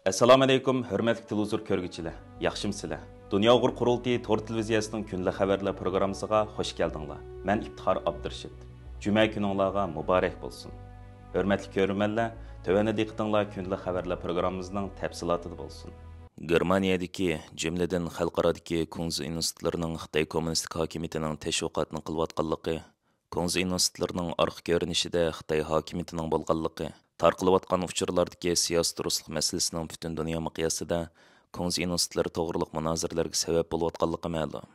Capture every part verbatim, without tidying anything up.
ئەسسالامۇئەلەيكۇم، ھۆرمەتلىك تېلېۋىزور كۆرگۈچىلەر، ياخشىمۇسىلەر؟ دۇنيا ئۇيغۇر قۇرۇلتىيى تور تېلېۋىزىيەسىنىڭ كۈندىلىك خەۋەرلەر پروگراممىسىغا خوش كەلدىڭلار. مەن ئىپتىخار ئابدۇرېشىت. جۈمە كۈنۈڭلارغا مۇبارەك بولسۇن. ھۆرمەتلىك كۆرۈرمەنلەر، تۆۋەندە دىققىتىڭلار كۈندىلىك خەۋەرلەر پروگراممىمىزنىڭ تەپسىلاتىدا بولسۇن. گېرمانىيەدىكى، جۈملىدىن خەلقئارادىكى كۇڭزى ئىنستىتۇتلىرىنىڭ خىتاي كوممۇنىستىك ھاكىمىيىتىنىڭ تەشۋىقاتنى قىلىۋاتقانلىقى، كۇڭزى ئىنستىتۇتلىرىنىڭ ئارقا كۆرۈنۈشىدە خىتاي ھاكىمىيىتىنىڭ بولغانلىقى، تارقىلىۋاتقان ئۇچۇرلاردىكى سىياسىي تۇرۇقلۇق مەسىلىسىنىڭ پۈتۈن دۇنيا مىقياسىدا كۇڭزى ئىنستىتۇتلىرى توغرىلىق مۇنازىرىلەرگە سەۋەب بولۇۋاتقانلىقى مەلۇم.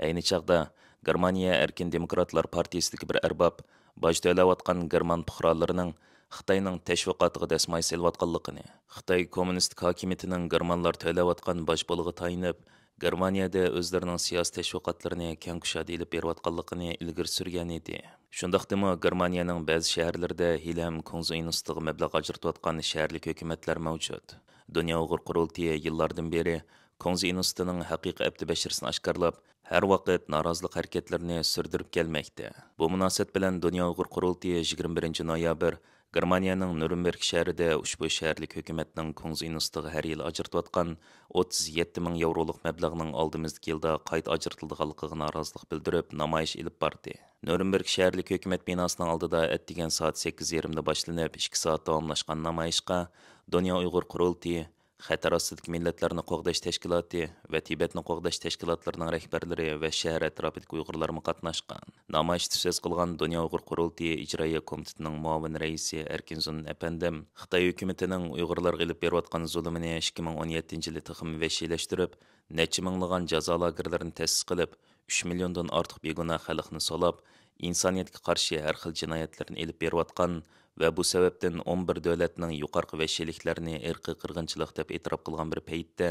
ئەينى چاغدا گېرمانىيە ئەركىن دېموكراتلار پارتىيىسىدىكى بىر ئەرباب باج تۆلەۋاتقان گېرمان پۇقرالىرىنىڭ خىتاينىڭ تەشۋىقاتىغا دەسمايە سېلىۋاتقانلىقىنى، خىتاي كوممۇنىستىك ھاكىمىيىتىنىڭ گېرمانلار تۆلەۋاتقان باج پۇلىغا تايىنىپ، گېرمانىيەدە ئۆزلىرىنىڭ سىياسىي تەشۋىقاتلىرىنى كەڭ كۇشادە ئېلىپ بېرىۋاتقانلىقىنى ئىلگىرى سۈرگەن ئىدى. شۇنداقتىمۇ گېرمانىيەنىڭ بەزى شەھەرلىرىدە ھېلىھەم كۇڭزى ئىنستىتۇتىغا مەبلەغ ئاجرىتىۋاتقان شەھەرلىك ھۆكۈمەتلەر مەۋجۇت. دۇنيا ئۇيغۇر قۇرۇلتىيى يىللاردىن بېرى كۇڭزى ئىنستىتۇتىنىڭ ھەقىقىي ئەپتى بەشىرىسىنى ئاشكارىلاپ، ھەر ۋاقىت نارازىلىق ھەرىكەتلىرىنى سۈردۈرۈپ كەلمەكتە. بۇ مۇناسىۋەت بىلەن دۇنيا ئۇيغۇر قۇرۇلتىيى يىگىرمە بىرىنچى نويابىر گېرمانىيەنىڭ نيۇرنبېرگ شەھىرىدە ئۇشبۇ شەھەرلىك ھۆكۈمەتنىڭ كۇڭزى ئىنستىتۇتىغا ھەر يىلى ئاجرىتىۋاتقان ئوتتۇز يەتتە مىڭ ياۋرولۇق مەبلەغنىڭ ئالدىمىزدىكى يىلدا قايتا ئاجرىتىلىدىغانلىقىغا نارازىلىق بىلدۈرۈپ، نامايىش ئېلىپ باردى. نيۇرنبېرگ شەھەرلىك ھۆكۈمەت بىناسىنىڭ ئالدىدا ئەتىگەن سائەت سەككىز يېرىمدە باشلىنىپ، ئىككى سائەت داۋاملاشقان نامايىشقا دۇنيا ئۇيغۇر قۇرۇلتىيى، خەتەر ئاستىدىكى مىللەتلەرنى قوغداش تەشكىلاتى ۋە تىبەتنى قوغداش تەشكىلاتلىرىنىڭ رەھبەرلىرى ۋە شەھەر ئەتراپىدىكى ئۇيغۇرلارمۇ قاتناشقان. نامايىشتا سۆز قىلغان دۇنيا ئۇيغۇر قۇرۇلتىيى ئىجرائىيە كومىتېتىنىڭ مۇئاۋىن رەئىسى ئەركىن زۇنۇن ئەپەندىم خىتاي ھۆكۈمىتىنىڭ ئۇيغۇرلارغا ئېلىپ بېرىۋاتقان زۇلۇمىنى ئىككى مىڭ ئون يەتتىنچى يىلى تېخىمۇ ۋەھشىيلەشتۈرۈپ، نەچچە مىڭلىغان جازا لاگېرلىرىنى تەسىس قىلىپ، ئۈچ مىليوندىن ئارتۇق بىگۇناھ خەلقنى سولاپ، ئىنسانىيەتكە قارشى ھەر خىل جىنايەتلەرنى ئېلىپ بېرىۋاتقان ۋە بۇ سەۋەبتىن ئون بىر دۆلەتنىڭ يۇقىرىقى ۋەھشىيلىكلەرنى ئىرقىي قىرغىنچىلىق دەپ ئېتىراپ قىلغان بىر پەيتتە،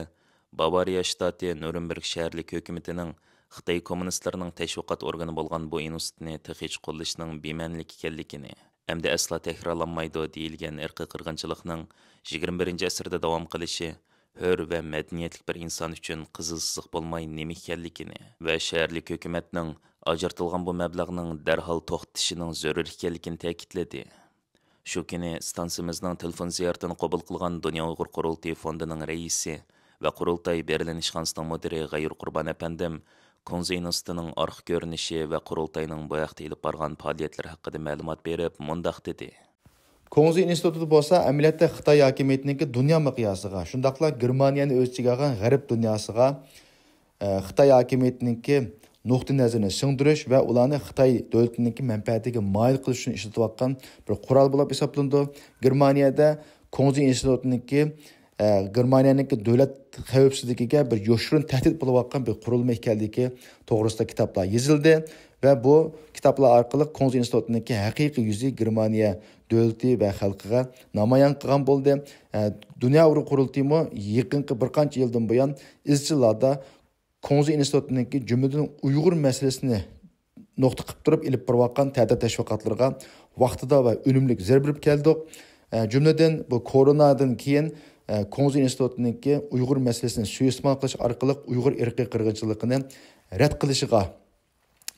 باۋارىيە شتاتى نيۇرنبېرگ شەھەرلىك ھۆكۈمىتىنىڭ خىتاي كوممۇنىستلىرىنىڭ تەشۋىقات ئورگىنى بولغان بۇ ئىنستىتۇتنى تېخىچە قوللىشىنىڭ بىمەنىلىك ئىكەنلىكىنى، ئەمدى ئەسلا تەكرارلانمايدۇ دېيىلگەن ئىرقىي قىرغىنچىلىقنىڭ يىگىرمە بىرىنچى ئەسىردە داۋام قىلىشى، ھۆر ۋە مەدەنىيەتلىك بىر ئىنسان ئۈچۈن قىزىل سىزىق بولماي نېمە ئىكەنلىكىنى ۋە شەھەرلىك ھۆكۈمەتنىڭ ئاجرىتىلغان بۇ مەبلەغنىڭ دەرھال توختىتىشىنىڭ زۆرۈر ئىكەنلىكىنى تەكىتلىدى. شۇ كۈنى ئىستانسىمىزنىڭ تېلېفون زىيارىتىنى قوبۇل قىلغان دۇنيا ئۇيغۇر قۇرۇلتىيى فوندىنىڭ رەئىسى ۋە قۇرۇلتاي بېرلىن ئىشخانىسىنىڭ مۇدىرى غەيۇر قۇربان ئەپەندىم كۇڭزى ئىنستىتۇتىنىڭ ئارقا كۆرۈنۈشى ۋە قۇرۇلتاينىڭ بۇ ھەقتە ئېلىپ بارغان پائالىيەتلىرى ھەققىدە مەلۇمات بېرىپ، مۇنداق دېدى. كۇڭزى ئىنستىتۇتى بولسا ئەمەلىيەتتە خىتاي ھاكىمىيىتىنىڭكى دۇنيا مىقياسىغا، شۇنداقلا گېرمانىيەنى ئۆز ئىچىگە ئالغان غەرب دۇنياسىغا، ئە، خىتاي ھاكىمىيىتىنىڭكى نۇقتىئى نەزىرىنى سىڭدۈرۈش ۋە ئۇلارنى خىتاي دۆلىتىنىڭكى مەنپەئەتىگە مايىل قىلىش ئۈچۈن ئىشلىتىۋاتقان بىر قورال بولۇپ ھېسابلىنىدۇ. گېرمانىيەدە كۇڭزى ئىنستىتۇتىنىڭكى، ئە، گېرمانىيەنىڭكى دۆلەت خەۋپسىزلىكىگە بىر يوشۇرۇن تەھدىت بولۇۋاتقان بىر قۇرۇلما ئىكەنلىكى توغرىسىدا كىتابلار يېزىلدى ۋە بۇ كىتابلار ئارقىلىق كۇڭزى ئىنستىتۇتىنىڭكى ھەقىقىي يۈزى گېرمانىيە دۆلىتى ۋە خەلقىگە نامايان قىلغان بولدى. ئە، دۇنيا ئۇيغۇر قۇرۇلتىيىمۇ يېقىنقى بىر قانچە يىلدىن بۇيان ئىزچىل ھالدا كۇڭزى ئىنستىتۇتىنىڭكى جۈملىدىن ئۇيغۇر مەسىلىسىنى نۇقتا قىلىپ تۇرۇپ ئېلىپ بارىۋاتقان تەتۈر تەشۋىقاتلىرىغا ۋاقتىدا ۋە ئۈنۈملۈك زەربە بېرىپ كەلدۇق. ئە، جۈملىدىن بۇ كورونادىن كېيىن، ئە، كۇڭزى ئىنستىتۇتىنىڭكى ئۇيغۇر مەسىلىسىنى سۇيىئىستېمال قىلىش ئارقىلىق ئۇيغۇر ئىرقىي قىرغىنچىلىقىنى رەت قىلىشىغا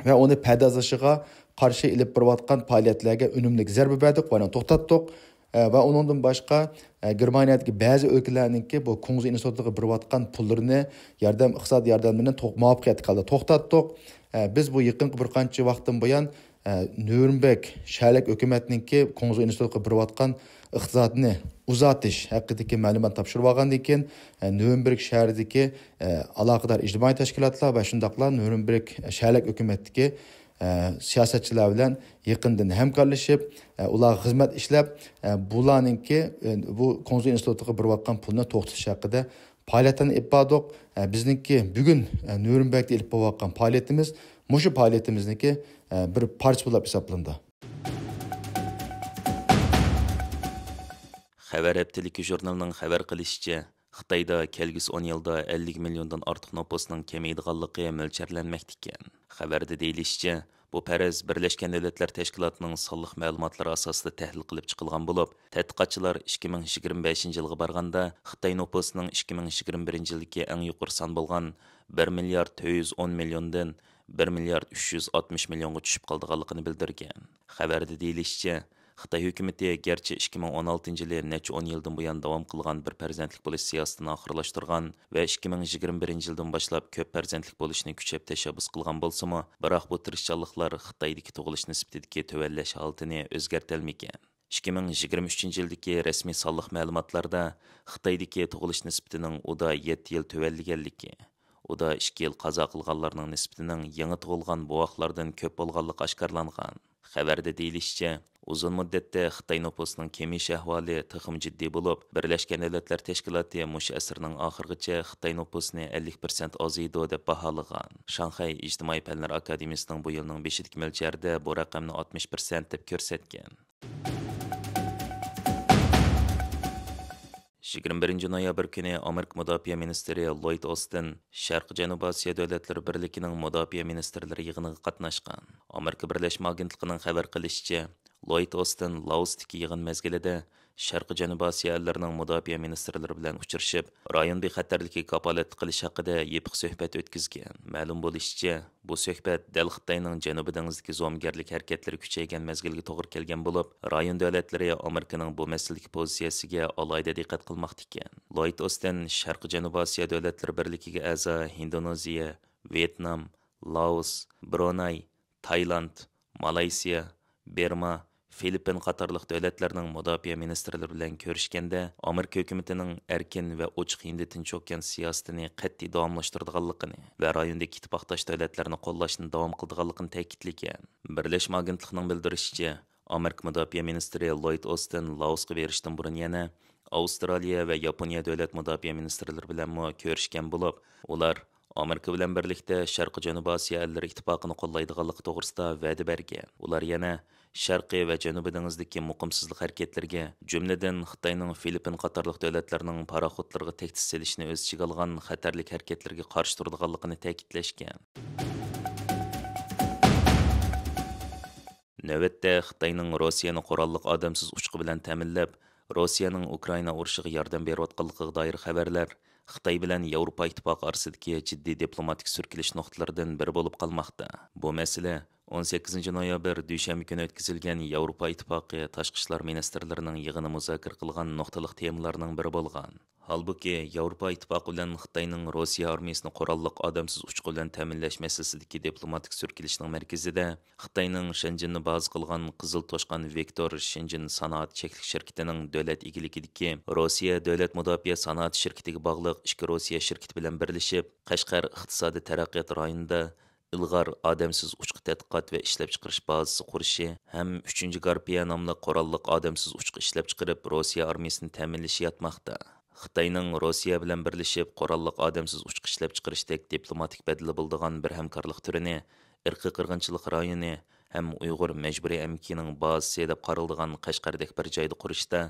ۋە ئۇنى پەردازلىشىغا قارشى ئېلىپ بېرىۋاتقان پائالىيەتلەرگە ئۈنۈملۈك زەربە بەردۇق ۋە ئۇنى توختاتتۇق. ئە، ۋە ئۇنىڭدىن باشقا، ئە، گېرمانىيەدىكى بەزى ئۆلكىلەرنىڭكى بۇ كۇڭزى ئىنستىتۇتىغا بېرىۋاتقان پۇللىرىنى، ياردەم، ئىقتىسادىي ياردەملىرىنى تو-، مۇۋەپپەقىيەتلىك ھالدا توختاتتۇق. ئە، بىز بۇ يېقىنقى بىر قانچە ۋاقىتتىن بۇيان، ئە، نيۇرنبېرگ شەھەرلىك ھۆكۈمەتنىڭكى كۇڭزى ئىنستىتۇتىغا بېرىۋاتقان ئىقتىسادنى ئۇزارتىش ھەققىدىكى مەلۇمات تاپشۇرۇۋالغاندىن كېيىن، ئە، نيۇرنبېرگ شەھىرىدىكى، ئە، ئالاقىدار ئىجتىمائىي تەشكىلاتلار ۋە شۇنداقلا نيۇرنبېرگ شەھەرلىك ھۆكۈمەتتىكى، ئە، سىياسەتچىلەر بىلەن يېقىندىن ھەمكارلىشىپ، ئە، ئۇلارغا خىزمەت ئىشلەپ، ئە، بۇلارنىڭكى، ئە، بۇ كۇڭزى ئىنستىتۇتىغا بېرىۋاتقان پۇلنى توختىتىش ھەققىدە پائالىيەتلەرنى ئېلىپ باردۇق. ئە، بىزنىڭكى بۈگۈن، ئە، نيۇرنبېرگدا ئېلىپ بېرىۋاتقان پائالىيىتىمىز مۇشۇ پائالىيىتىمىزنىڭكى، ئە، بىر پارچىسى بولۇپ ھېسابلىنىدۇ. خەۋەر ھەپتىلىكى ژۇرنىلىنىڭ خەۋەر قىلىشىچە، خىتايدا كەلگۈسى ئون يىلدا ئەللىك مىليوندىن ئارتۇق نوپۇسنىڭ كېمىيىدىغانلىقى مۆلچەرلەنمەكتە ئىكەن. خەۋەردە دېيىلىشىچە، بۇ پەرەز بىرلەشكەن دۆلەتلەر تەشكىلاتىنىڭ سانلىق مەلۇماتلىرى ئاساسىدا تەھلىل قىلىپ چىقىلغان بولۇپ، تەتقىقاتچىلار ئىككى مىڭ يىگىرمە بەشىنچى يىلغا بارغاندا خىتاي نوپۇسىنىڭ ئىككى مىڭ يىگىرمە بىرىنچى يىلدىكى ئەڭ يۇقىرى سان بولغان بىر مىليارد تۆت يۈز ئون مىليوندىن بىر مىليارد ئۈچ يۈز ئاتمىش مىليونغا چۈشۈپ قالىدىغانلىقىنى بىلدۈرگەن. خەۋەردە دېيىلىشىچە، خىتاي ھۆكۈمىتى گەرچە ئىككى مىڭ ئون ئالتىنچى يىلى نەچچە ئون يىلدىن بۇيان داۋام قىلغان بىر پەرزەنتلىك بولۇش سىياسىتىنى ئاخىرلاشتۇرغان ۋە ئىككى مىڭ يىگىرمە بىرىنچى يىلدىن باشلاپ كۆپ پەرزەنتلىك بولۇشنى كۈچەپ تەشەببۇس قىلغان بولسىمۇ، بىراق بۇ تىرىشچانلىقلار خىتايدىكى تۇغۇلۇش نىسبىتىدىكى تۆۋەنلەش ھالىتىنى ئۆزگەرتەلمىگەن. ئىككى مىڭ يىگىرمە ئۈچىنچى يىلدىكى رەسمىي سانلىق مەلۇماتلاردا خىتايدىكى تۇغۇلۇش نىسبىتىنىڭ ئۇدا يەتتە يىل تۆۋەنلىگەنلىكى، ئۇدا ئىككى يىل قازا قىلغانلارنىڭ نىسبىتىنىڭ يېڭى تۇغۇلغان بوۋاقلاردىن كۆپ بولغانلىقى ئاشكارىلانغان. خەۋەردە دېيىلىشىچە، ئۇزۇن مۇددەتتە خىتاي نوپۇسىنىڭ كېمىيىش ئەھۋالى تېخىمۇ جىددىي بولۇپ، بىرلەشكەن دۆلەتلەر تەشكىلاتى مۇشۇ ئەسىرنىڭ ئاخىرىغىچە خىتاي نوپۇسىنى ئەللىك پىرسەنت ئازىيىدۇ دەپ باھالىغان. شاڭخەي ئىجتىمائىي پەنلەر ئاكادېمىيىسىنىڭ بۇ يىلنىڭ بېشىدىكى مۆلچەردە بۇ رەقەمنى ئاتمىش پىرسەنت دەپ كۆرسەتكەن. يىگىرمە بىرىنچى نويابىر كۈنى ئامېرىكا مۇداپىئە مىنىستىرى لويد ئوستىن شەرقىي جەنۇبىي ئاسىيا دۆلەتلىرى بىرلىكىنىڭ مۇداپىئە مىنىستىرلىرى يىغىنىغا قاتناشقان. ئامېرىكا بىرلەشمە ئاگېنتلىقىنىڭ خەۋەر قىلىشىچە، لويد ئوستىن لائوستىكى يىغىن مەزگىلىدە شەرقىي جەنۇبىي ئاسىيا ئەللىرىنىڭ مۇداپىئە مىنىستىرلىرى بىلەن ئۇچرىشىپ، رايون بىخەتەرلىكىگە كاپالەتلىك قىلىش ھەققىدە يېپىق سۆھبەت ئۆتكۈزگەن. مەلۇم بولۇشىچە، بۇ سۆھبەت دەل خىتاينىڭ جەنۇبىي دېڭىزدىكى زومىگەرلىك ھەرىكەتلىرى كۈچەيگەن مەزگىلگە توغرا كەلگەن بولۇپ، رايون دۆلەتلىرى ئامېرىكىنىڭ بۇ مەسىلىدىكى پوزىتسىيەسىگە ئالاھىدە دىققەت قىلماقتا ئىكەن. لويد ئوستىن شەرقىي جەنۇبىي ئاسىيا دۆلەتلىرى بىرلىكىگە ئەزا ھىندونېزىيە، ۋيېتنام، لائوس، برۇناي، تايلاند، مالايسىيا، بىرما، فىلىپپىن قاتارلىق دۆلەتلەرنىڭ مۇداپىئە مىنىستىرلىرى بىلەن كۆرۈشكەندە، ئامېرىكا ھۆكۈمىتىنىڭ ئەركىن ۋە ئوچۇق ھىندى تىنچ ئوكيان سىياسىتىنى قەتئىي داۋاملاشتۇرىدىغانلىقىنى ۋە رايوندىكى ئىتتىپاقداش دۆلەتلەرنى قوللاشنى داۋام قىلىدىغانلىقىنى تەكىتلىگەن. بىرلەشمە ئاگېنتلىقىنىڭ بىلدۈرۈشىچە، ئامېرىكا مۇداپىئە مىنىستىرى لويد ئوستىن لائوسقا بېرىشتىن بۇرۇن يەنە ئاۋسترالىيە ۋە ياپونىيە دۆلەت مۇداپىئە مىنىستىرلىرى بىلەنمۇ كۆرۈشكەن بولۇپ، ئۇلار ئامېرىكا بىلەن بىرلىكتە شەرقىي جەنۇبىي ئاسىيا ئەللىرى ئىتتىپاقىنى قوللايدىغانلىقى توغرىسىدا ۋەدە بەرگەن. ئۇلار يەنە شەرقىي ۋە جەنۇبىي دېڭىزدىكى مۇقىمسىزلىق ھەرىكەتلىرىگە، جۈملىدىن خىتاينىڭ فىلىپپىن قاتارلىق دۆلەتلەرنىڭ پاراخوتلىرىغا تەھدىت سېلىشنى ئۆز ئىچىگە ئالغان خەتەرلىك ھەرىكەتلىرىگە قارشى تۇرىدىغانلىقىنى تەكىتلەشكەن. نۆۋەتتە خىتاينىڭ روسىيەنى قوراللىق ئادەمسىز ئۇچقۇ بىلەن تەمىنلەپ، روسىيەنىڭ ئۇكرائىنا ئۇرۇشىغا ياردەم بېرىۋاتقانلىقىغا دائىر خەۋەرلەر خىتاي بىلەن ياۋروپا ئىتتىپاقى ئارىسىدىكى جىددىي دىپلوماتىك سۈركىلىش نۇقتىلىرىدىن بىرى بولۇپ قالماقتا. بۇ مەسىلە ئون سەككىزىنچى نويابىر دۈشەنبە كۈنى ئۆتكۈزۈلگەن ياۋروپا ئىتتىپاقى تاشقى ئىشلار مىنىستىرلىرىنىڭ يىغىنى مۇزاكىرە قىلغان نۇقتىلىق تېمىلارنىڭ بىرى بولغان. ھالبۇكى، ياۋروپا ئىتتىپاقى بىلەن خىتاينىڭ روسىيە ئارمىيىسىنى قوراللىق ئادەمسىز ئۇچقۇ بىلەن تەمىنلەش مەسىلىسىدىكى دىپلوماتىك سۈركىلىشنىڭ مەركىزىدە خىتاينىڭ شېنجېننى بازا قىلغان قىزىل توشقان ۋېكتور شېنجېن سانائەت چەكلىك شىركىتىنىڭ دۆلەت ئىگىلىكىدىكى روسىيە دۆلەت مۇداپىئە سانائەت شىركىتىگە باغلىق ئىككى روسىيە شىركىتى بىلەن بىرلىشىپ، قەشقەر ئىقتىسادىي تەرەققىيات رايونىدا ئىلغار ئادەمسىز ئۇچقۇ تەتقىقات ۋە ئىشلەپچىقىرىش بازىسى قۇرۇشى ھەم ئۈچىنچى گارپىيا ناملىق قوراللىق ئادەمسىز ئۇچقۇ ئىشلەپچىقىرىپ، روسىيە ئارمىيىسىنى تەمىنلىشى ياتماقتا. خىتاينىڭ روسىيە بىلەن بىرلىشىپ قوراللىق ئادەمسىز ئۇچقۇ ئىشلەپچىقىرىشتەك دىپلوماتىك بەدىلى بولىدىغان بىر ھەمكارلىق تۈرىنى ئىرقىي قىرغىنچىلىق رايونى ھەم ئۇيغۇر مەجبۇرىي ئەمگىكىنىڭ بازىسى دەپ قارىلىدىغان قەشقەردەك بىر جايدا قۇرۇشتا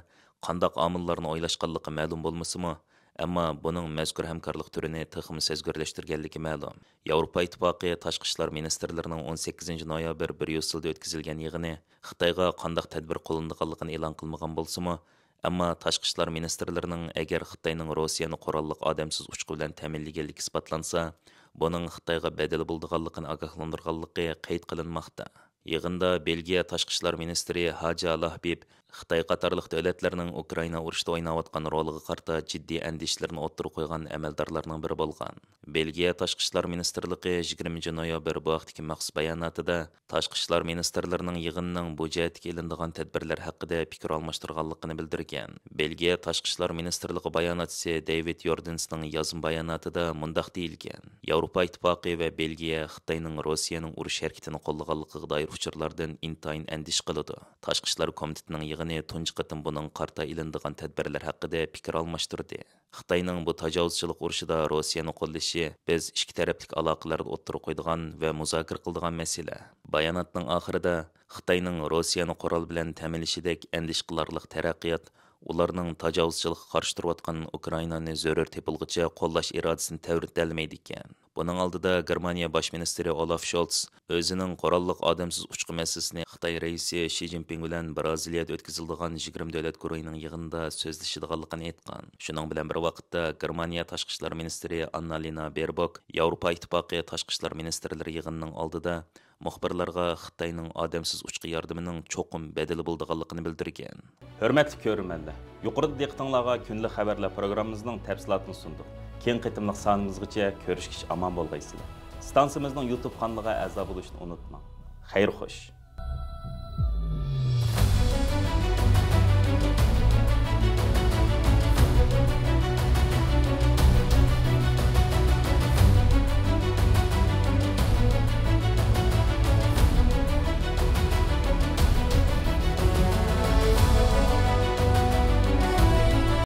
قانداق ئامىللارنى ئويلاشقانلىقى مەلۇم بولمىسىمۇ، ئەمما بۇنىڭ مەزكۇر ھەمكارلىق تۈرىنى تېخىمۇ سەزگۈرلەشتۈرگەنلىكى مەلۇم. ياۋروپا ئىتتىپاقى تاشقى ئىشلار مىنىستىرلىرىنىڭ ئون سەككىزىنچى نويابىر بريۇسسېلدا ئۆتكۈزۈلگەن يىغىنى خىتايغا قانداق تەدبىر قوللىنىدىغانلىقىنى ئېلان قىلمىغان بولسىمۇ، ئەمما تاشقى ئىشلار مىنىستىرلىرىنىڭ ئەگەر خىتاينىڭ روسىيەنى قوراللىق ئادەمسىز ئۇچقۇ بىلەن تەمىنلىگەنلىكى ئىسپاتلانسا، بۇنىڭ خىتايغا بەدىلى بولىدىغانلىقىنى ئاگاھلاندۇرغانلىقى قەيت قىلىنماقتا. يىغىندا بېلگىيە تاشقى ئىشلار مىنىستىرى ھاجا لاھبىب خىتاي قاتارلىق دۆلەتلەرنىڭ ئۇكرائىنا ئۇرۇشىدا ئويناۋاتقان رولىغا قارىتا جىددىي ئەندىشىلىرىنى ئوتتۇرىغا قويغان ئەمەلدارلارنىڭ بىرى بولغان. بېلگىيە تاشقى ئىشلار مىنىستىرلىقى يىگىرمىنچى نويابىر بۇ ھەقتىكى مەخسۇس باياناتىدا، تاشقى ئىشلار مىنىستىرلىرىنىڭ يىغىنىنىڭ بۇ جەھەتتىكى ئېلىنىدىغان تەدبىرلەر ھەققىدە پىكىر ئالماشتۇرغانلىقىنى بىلدۈرگەن. بېلگىيە تاشقى ئىشلار مىنىستىرلىقى باياناتچىسى دېۋىد يوردىنسنىڭ يازما باياناتىدا مۇنداق دېيىلگەن: ياۋروپا ئىتتىپاقى ۋە بېلگىيە خىتاينىڭ روسىيەنىڭ ئۇرۇش ھەرىكىتىنى قوللىغانلىقىغا دائىر ئۇچۇرلاردىن ئىنتايىن ئەندىشە قىلىدۇ. تاشقى ئىشلار كومىتېتىنىڭ يىغىنى تۇنجى قېتىم بۇنىڭغا قارىتا ئېلىنىدىغان تەدبىرلەر ھەققىدە پىكىر ئالماشتۇردى. خىتاينىڭ بۇ تاجاۋۇزچىلىق ئۇرۇشىدا روسىيەنى قوللىشى بىز ئىككى تەرەپلىك ئالاقىلەردە ئوتتۇرىغا قويىدىغان ۋە مۇزاكىرە قىلىدىغان مەسىلە. باياناتنىڭ ئاخىرىدا خىتاينىڭ روسىيەنى قورال بىلەن تەمىنلىشىدەك ئەندىشە قىلارلىق تەرەققىيات ئۇلارنىڭ تاجاۋۇزچىلىققا قارشى تۇرۇۋاتقان ئۇكرائىنانى زۆرۈر تېپىلغۇچە قوللاش ئىرادىسىنى تەۋرىتەلمەيدىكەن. بۇنىڭ ئالدىدا گېرمانىيە باش مىنىستىرى ئولاف شولتس ئۆزىنىڭ قوراللىق ئادەمسىز ئۇچقۇ مەسىلىسىنى خىتاي رەئىسى شى جىنپىڭ بىلەن برازىلىيەدە ئۆتكۈزۈلىدىغان يىگىرمە دۆلەت گۇرۇھىنىڭ يىغىنىدا سۆزلىشىدىغانلىقىنى ئېيتقان. شۇنىڭ بىلەن بىر ۋاقىتتا، گېرمانىيە تاشقى ئىشلار مىنىستىرى ئاننالىنا بېربوك ياۋروپا ئىتتىپاقى تاشقى ئىشلار مىنىستىرلىرى يىغىنىنىڭ ئالدىدا مۇخبىرلارغا خىتاينىڭ ئادەمسىز ئۇچقۇ ياردىمىنىڭ چوقۇم بەدىلى بولىدىغانلىقىنى بىلدۈرگەن. ھۆرمەتلىك كۆرۈرمەنلەر، يۇقىرىدا دىققىتىڭلارغا كۈندىلىك خەۋەرلەر پروگراممىمىزنىڭ تەپسىلاتىنى سۇندۇق. كېيىنكى قېتىملىق سانىمىزغىچە كۆرۈشكىچە ئامان بولغايسىلەر. ئىستانسىمىزنىڭ يۇتۇب قانىلىغا ئەزا بولۇشنى ئۇنتۇماڭ. خەير خوش.